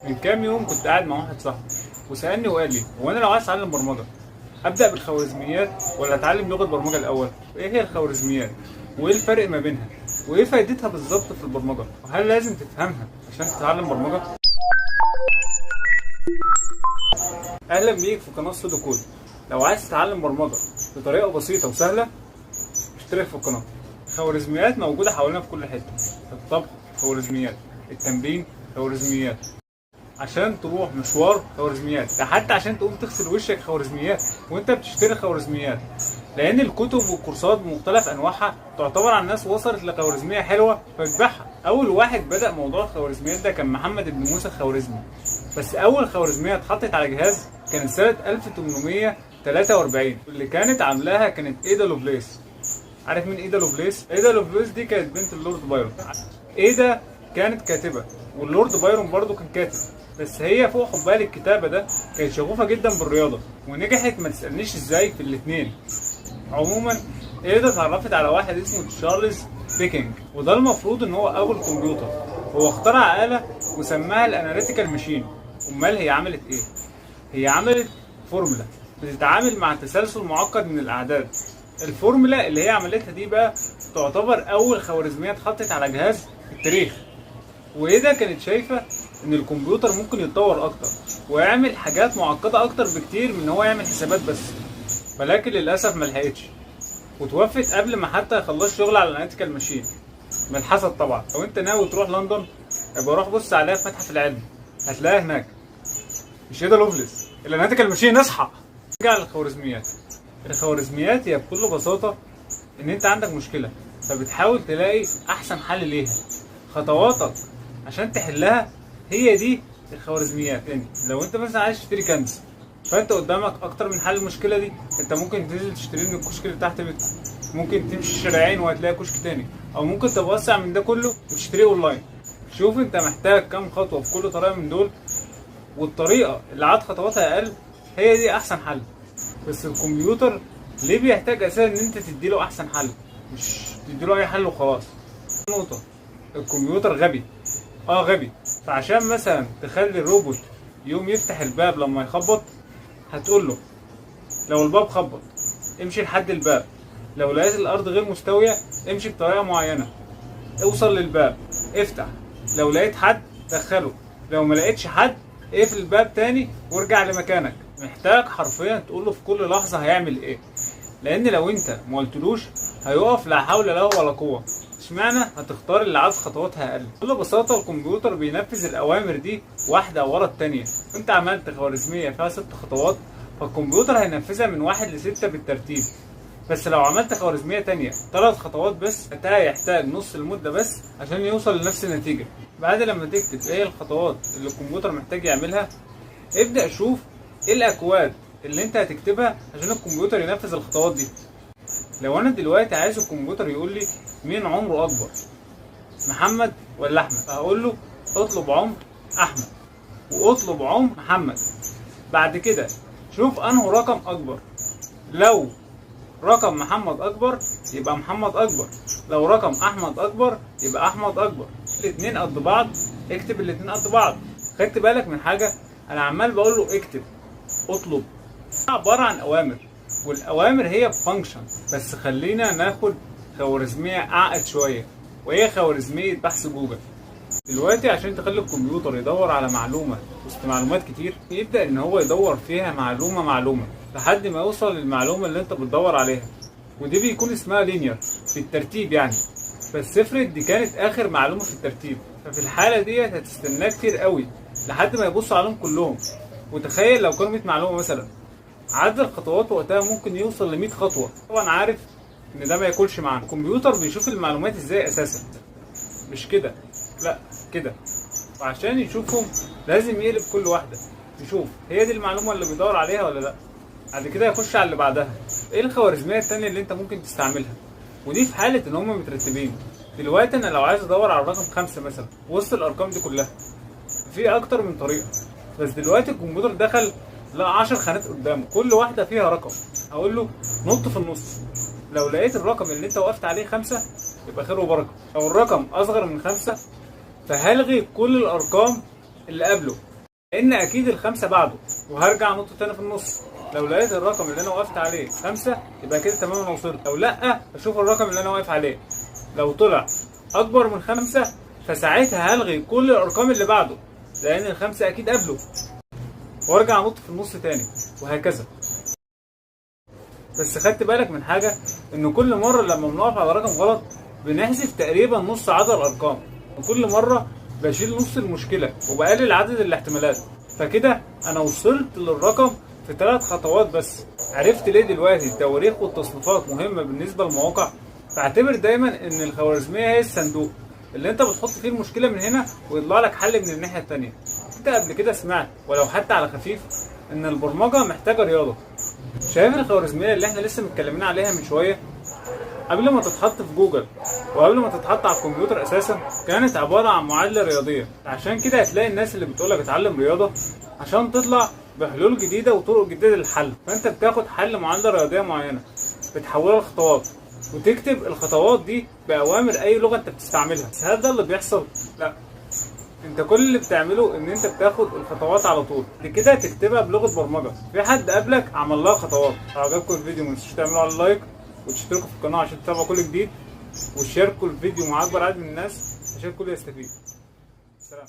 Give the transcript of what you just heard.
من كام يوم كنت قاعد مع واحد صاحبي وسألني وقال لي: هو انا لو عايز اتعلم برمجة ابدا بالخوارزميات ولا اتعلم لغة برمجة الاول؟ وايه هي الخوارزميات؟ وايه الفرق ما بينها؟ وايه فائدتها بالظبط في البرمجة؟ وهل لازم تفهمها عشان تتعلم برمجة؟ اهلا بيك في قناة سودو كود. لو عايز تتعلم برمجة بطريقة بسيطة وسهلة اشترك في القناة. الخوارزميات موجودة حوالينا في كل حتة، الطبخ خوارزميات، التمرين خوارزميات، عشان تروح مشوار خوارزميات، ده حتى عشان تقوم تغسل وشك خوارزميات، وانت بتشتري خوارزميات، لان الكتب والكورسات بمختلف انواعها تعتبر عن ناس وصلت لخوارزميه حلوة فبتبيعها. اول واحد بدا موضوع الخوارزميات ده كان محمد بن موسى الخوارزمي، بس اول خوارزمية اتحطت على جهاز كانت سنة 1843، واللي كانت عاملاها كانت ايدا لوفليس. عارف مين ايدا لوفليس؟ ايدا لوفليس دي كانت بنت اللورد بايرون. ايدا كانت كاتبه واللورد بايرون برضو كان كاتب، بس هي فوق حبها للكتابة ده كانت شغوفة جدا بالرياضة ونجحت، ما تسالنيش ازاي، في الاثنين. عموما ايدا اتعرفت على واحد اسمه تشارلز بيكينج، وده المفروض ان هو اول كمبيوتر. هو اخترع آلة وسماها ال analytical machine. امال هي عملت ايه؟ هي عملت فورمولا بتتعامل مع تسلسل معقد من الاعداد. الفورمولا اللي هي عملتها دي بقى تعتبر اول خوارزمية اتحطت على جهاز في التاريخ. وايدا كانت شايفه ان الكمبيوتر ممكن يتطور اكتر ويعمل حاجات معقدة اكتر بكتير من ان هو يعمل حسابات بس، ولكن للاسف ما لحقتش وتوفت قبل ما حتى يخلص شغل على ال analytical machine من الحسد طبعا. لو انت ناوي تروح لندن يبقى روح بص عليها في متحف العلم، هتلاقيها هناك. مش ايدا لوفليس، ال analytical machine. اصحى. نرجع للخوارزميات. الخوارزميات هي بكل بساطة ان انت عندك مشكلة فبتحاول تلاقي احسن حل ليها، خطواتك عشان تحلها هي دي الخوارزميات. يعني لو انت مثلا عايز تشتري كنز فانت قدامك اكتر من حل المشكلة دي. انت ممكن تنزل تشتري من الكشك اللي تحت بيتك، ممكن تمشي شارعين وهتلاقي كشك تاني، او ممكن تتوسع من ده كله وتشتريه اونلاين. شوف انت محتاج كام خطوة في كل طريقه من دول، والطريقة اللي عدد خطواتها اقل هي دي احسن حل. بس الكمبيوتر ليه بيحتاج اساسا ان انت تديله احسن حل، مش تديله اي حل وخلاص؟ نقطة، الكمبيوتر غبي، غبي. فعشان مثلا تخلي الروبوت يقوم يفتح الباب لما يخبط، هتقول له لو الباب خبط امشي لحد الباب، لو لقيت الارض غير مستوية امشي بطريقة معينة، اوصل للباب افتح، لو لقيت حد دخله، لو ما لقيتش حد اقفل الباب تاني وارجع لمكانك. محتاج حرفيا تقول له في كل لحظة هيعمل ايه، لان لو انت ما قلتلوش هيقف لا حول له ولا قوة. اشمعنى هتختار اللي عدد خطواتها اقل؟ بكل بساطة الكمبيوتر بينفذ الاوامر دي واحدة ورا التانية. انت عملت خوارزمية فيها 6 خطوات فالكمبيوتر هينفذها من 1 ل6 بالترتيب. بس لو عملت خوارزمية تانية 3 خطوات بس، وقتها يحتاج نص المدة بس عشان يوصل لنفس النتيجة. بعد لما تكتب ايه الخطوات اللي الكمبيوتر محتاج يعملها، ابدأ شوف ايه الاكواد اللي انت هتكتبها عشان الكمبيوتر ينفذ الخطوات دي. لو انا دلوقتي عايز الكمبيوتر يقول لي مين عمره اكبر، محمد ولا احمد، فهقول له اطلب عمر احمد واطلب عمر محمد. بعد كده شوف انه رقم اكبر، لو رقم محمد اكبر يبقى محمد اكبر، لو رقم احمد اكبر يبقى احمد اكبر. الاتنين قد بعض، اكتب الاتنين قد بعض. خدت بالك من حاجة؟ انا عمال بقول له اكتب اطلب، عبارة عن اوامر، والاوامر هي function. بس خلينا ناخد خوارزمية اعقد شوية، وهي خوارزمية بحث جوجل. دلوقتي عشان تخلي الكمبيوتر يدور على معلومة وسط معلومات كتير، يبدأ ان هو يدور فيها معلومة معلومة لحد ما يوصل للمعلومة اللي انت بتدور عليها، ودي بيكون اسمها linear في الترتيب يعني. بس افرض دي كانت اخر معلومة في الترتيب، ففي الحالة دي هتستناه كتير قوي لحد ما يبص عليهم كلهم. وتخيل لو كانوا 100 معلومة مثلا، عدد الخطوات وقتها ممكن يوصل ل 100 خطوة. طبعا عارف ان ده ما ياكلش معانا. الكمبيوتر بيشوف المعلومات ازاي اساسا؟ مش كده، لا كده. وعشان يشوفهم لازم يقلب كل واحدة يشوف هي دي المعلومة اللي بيدور عليها ولا لا، بعد كده يخش على اللي بعدها. ايه الخوارزمية التانية اللي انت ممكن تستعملها؟ ودي في حاله ان هم مترتبين. دلوقتي انا لو عايز ادور على الرقم 5 مثلا وسط الارقام دي كلها، في اكتر من طريقه. بس دلوقتي الكمبيوتر دخل لقى 10 خانات قدامه كل واحدة فيها رقم، هقول له نط في النص، لو لقيت الرقم اللي انت وقفت عليه 5 يبقى خير وبركة، لو الرقم اصغر من 5 فهلغي كل الارقام اللي قبله. لان اكيد الخمسة بعده، وهرجع انط تاني في النص. لو لقيت الرقم اللي انا وقفت عليه 5 يبقى كده تمام انا وصلت، لو لا اشوف الرقم اللي انا واقف عليه، لو طلع اكبر من 5 فساعتها هلغي كل الارقام اللي بعده لان الخمسة اكيد قبله، وارجع انط في النص تاني وهكذا. بس خدت بالك من حاجة؟ ان كل مرة لما بنقف على رقم غلط بنحذف تقريبا نص عدد الارقام، وكل مرة بشيل نص المشكلة وبقلل عدد الاحتمالات. فكده انا وصلت للرقم في 3 خطوات بس. عرفت ليه دلوقتي التواريخ والتصنيفات مهمة بالنسبة للمواقع؟ فاعتبر دايما ان الخوارزمية هي الصندوق اللي انت بتحط فيه المشكلة من هنا ويطلع لك حل من الناحية التانية. انت قبل كده سمعت ولو حتى على خفيف ان البرمجة محتاجة رياضة؟ شايف الخوارزمية اللي احنا لسه متكلمين عليها من شوية؟ قبل ما تتحط في جوجل وقبل ما تتحط على الكمبيوتر اساسا كانت عبارة عن معادلة رياضية. عشان كده هتلاقي الناس اللي بتقولك اتعلم رياضة عشان تطلع بحلول جديدة وطرق جديدة للحل. فانت بتاخد حل معادلة رياضية معينة بتحولها لخطوات وتكتب الخطوات دي بأوامر أي لغة أنت بتستعملها. بس هل ده اللي بيحصل؟ لا، أنت كل اللي بتعمله إن أنت بتاخد الخطوات على طول بعد كده تكتبها بلغة برمجة في حد قبلك عمل لها خطوات. لو عجبكم الفيديو ما تنسوش تعملوا على like وتشتركوا في القناة عشان تتابعوا كل جديد، وتشاركوا الفيديو مع أكبر عدد من الناس عشان الكل يستفيد. سلام.